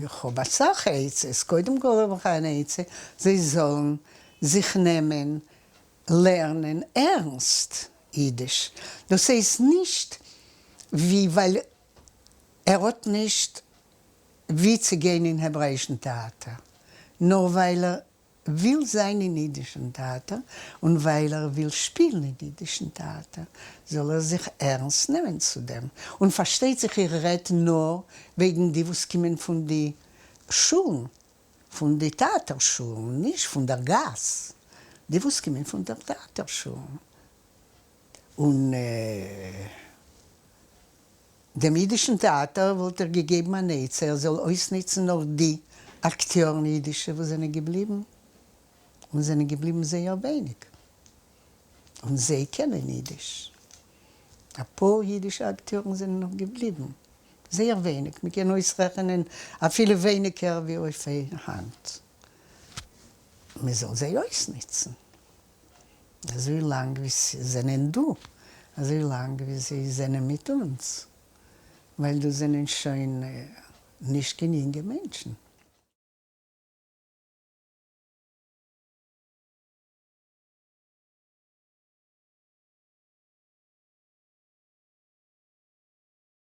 איך האב אסאך עצות, קודם כל האב איך אן עצה, זיי זאלן זיך נעמען לערנען ערנסט אידיש, דאס הייסט נישט ווי ווייל ער האט נישט ווי צו גיין אין העברעאישן טעאטער, נאר ווייל ער וויל זיין אין אידישן טעאטער און ווייל ער וויל שפילן אין אידישן טעאטער זאל ער זיך ערנסט נעמען צו דעם, און פארשטייט זיך איך רעד נאר וועגן די וואס קומען פון די שולן, פון די טעאטער שולן, נישט פון דער גאס, די וואס קומען פון דער טעאטער שולן, און דעם ייִדישן טעאַטער וואָלט איך געגעבן אַן עצה, ער זאָל אויסנוצן נאָך די אַקטיאָרן ייִדישע, וואָס זענען געבליבן, און זענען געבליבן זייער ווייניק, און זיי קענען ייִדיש. אַ פּאָר ייִדישע אַקטיאָרן זענען נאָך געבליבן, זייער ווייניק, מע קען אויסרעכענען אַפֿילו ווייניקער ווי אויף איין האַנט. מע זאָל זיי אויסנוצן. אזוי לאנג ווי זענען דא, אזוי לאנג ווי זיי זענען מיט אונז, ווייל דאס זענען שוין נישט קיין יונגע מענטשן.